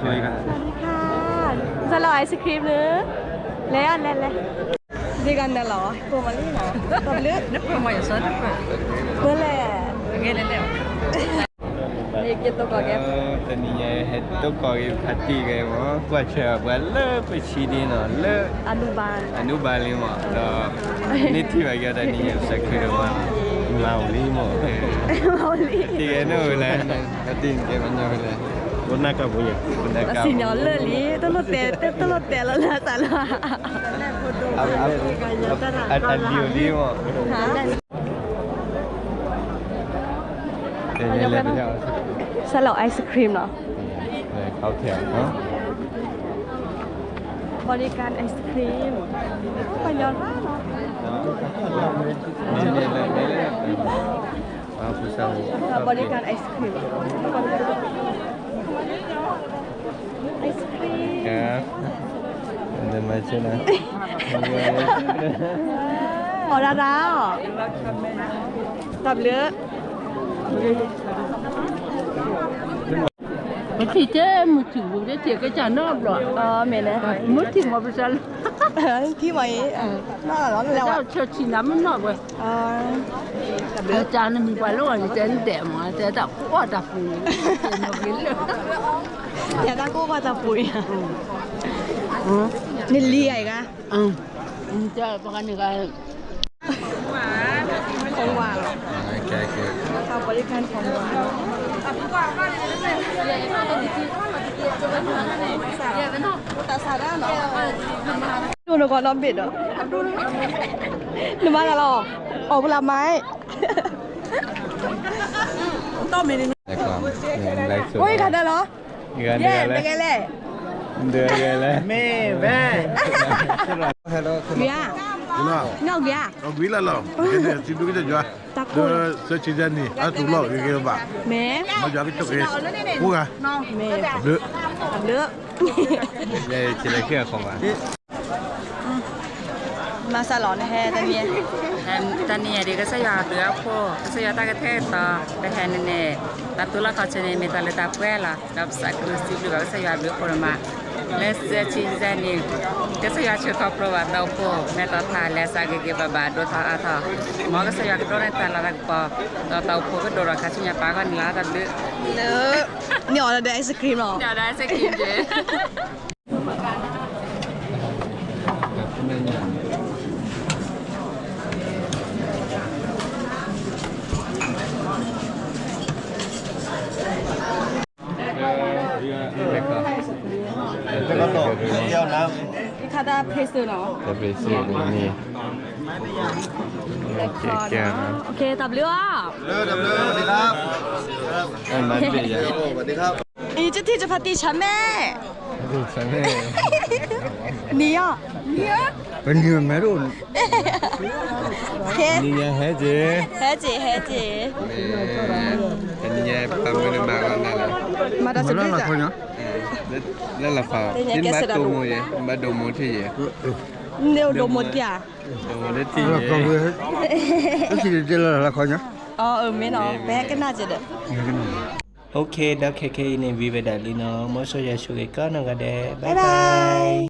สวัสดีค่ะ စၢလီၤ ice cream န့ၣ် လဲၤ လဲၤ လဲၤ ဒ်ကနၣ်လီၤ ကိၢ်မးလံနီၤ တဘျုး ပလဲၤ တနံၤညါဟဲတိၢ်ကီၢ်ဂ့ၤ ဖါတံၢ်ဂ့ၤမး ကွၢ်ဆၢပှၤလၢပဆံဒ်နီၤ လၢ အနုဘၢၣ်လံမး ဒီး မ့ၢ်ထံၣ်ဘၣ်က့ၤတနံၤညါ ပသးခုဒိၣ်မး မၤဝံၤလံမး တံၢ်ဂ့ၤန့ၣ်ဝဲလဲၣ် တံၢ်ဂ့ၤမၤညီဝဲလဲၣ် ပနၢ်ကပူၤညါ ပနၢ်ကပူၤ စံၣ်ညီၣ်လၢာ်လံ တလိၣ်တဲ တလိၣ်တဲလီၤလၢအသးလီၤ အတၢ်လံၤလံမး စၢလီၤ ice cream နီၤ ဘริการ ice cream ပှၤညီရၣ်နီၤ ဘริการ ice cream ice cream အီၣ်ဒၣ်ဒၣ် တၢ်ဘျုး ပထံၣ်တဲမုၢ်ထံၣ်ပူၤ ပထံၣ်ကစၢ်နီတဘျီ မ့ၢ်န့ၣ် မုၢ်ထံၣ်မီၤပစၢ်လၢ ထံမီၤအံၤ နီၢ်လီၤ လၢဝဲ ဆၢထံၣ်နၤမုၢ်နီၢ်ဝဲ တၢ်နမံၤပှၤလၢအီၤန့ၣ် တဲနဒဲးမး တဲတၢ်ကူအီၣ်တၢ်ပူၤန့ၣ် တဲနီၢ်က့ၤလၢ တဲတၢ်ကူအီၣ်တၢ်ပူၤအံၤ နလံၤအံၤဂၤ တဲပှၤန့ၣ်ဂၤ ของหวาน บริการของหวาน ตาซาด้าเนาะ ဒိၣ်နဂီၢ်နီၣ်ဘ့ၣ်ဒီး, နမၤသးလီၤ, အီၣ်ပလၢ်မါ, အိၣ်ဂၤဒၣ်လီၤ, ယဲၢ်တဂၤလဲၣ်, တဂၤလဲၣ်, မ့ၢ်ဝဲ, ဂၤ, နီၣ်ဂၤ, ဂၤလီၤလီၤ, တၢ်ကိၢ်, ဆၢဆံန့ၣ် အတူၢ်လီၤဂ့ၤဂ့ၤဘၣ်, မ့ၢ်, မ့ၢ်, ဘျုး, ဘျုး, လဲၤခ့အခီၣ်ဘၣ် မၤစၢ်လီၤနဟဲတနံၤ, တနံၤအံၤဒ်ကစၢ်ယွၤဘျုးအဖှိၣ် ကစၢ်ယွၤတၢ်ကထဲၣ်ကတီၤ ပဟဲန့ၣ်န့ၣ် တၢ်သူလီၢ်ခီၣ်ဆၢန့ၣ် မ့ၢ်တၢ်လၢတၢ်ပှဲၤလီၤ ဒီးပစံးဘျုးဘၣ်ကစၢ်ယွၤဘျုးအဖှိၣ်န့ၣ်မး, လၢစၢဆံစဲန့ၣ် ကစၢ်ယွၤဆှၢခီဖျိဘၣ်တၢ်အိၣ်ဖှိၣ် မဲာ်တီၤထးလဲၤစးဂ့ၤဂ့ၤဘၣ်ဘၣ် ဒိၣ်ထီၣ်အါထီၣ်, မ်ကစၢ်ယွၤကဒိၣ်န့ၢ်တၢ်လၤတၢ်ကပီၤ ဒီးတၢ်အိၣ်ဖှိၣ်ကဒိၣ်ဒီးခါဆူညါပၢ်ဂီၢ်န့ၣ်လီၤ တၢ်ဘျုး, လၢ, န့ၣ်အီၤဒီး ice cream လီၤ, န့ၣ်အီၤဒီး ice cream က့ ခါတၢ်ဖ့ၣ်စၢ်နီၤ, တၢ်ဖ့ၣ်စၢ်န့ၣ်, တၢ်ဘျုးအီၤ, အံၤ ကထံၣ်ကဖါတံၢ်ဆါမဲာ်, နံၤအီၤ, ပနံၤမဲာ်ဒိၣ်, နံၤညါဟဲက့ၤ, ဟဲက့ၤ ဟဲက့ၤ, တနံၤညါပၢ်မုၢ်န့ၣ်မၤလီၤနၤလီၤ, မၤတၢ်စဘျ့, လၢလီၤဖး, ဘၣ်ဒိမိၢ်ယဲ, ဘၣ်ဒိမိၢ်ထံၣ်ယဲ, န့ၣ်ဒိမိၢ်တက့ၢ်ဧါ, ဒိမိၢ်ထံၣ်ယဲ, လၢလီၤဖး, အမ့ၢ်နီၤ ပဟဲကနၣ်က့ၤဒီး, OK ဒီးခဲခဲအံၤန့ၣ် ဝံၤဝဲဒၣ်လံနီၤ, မ်ကစၢ်ယွၤဆိၣ်ဂ့ၤကိးနီၢ်ဂၤဒဲး, bye bye.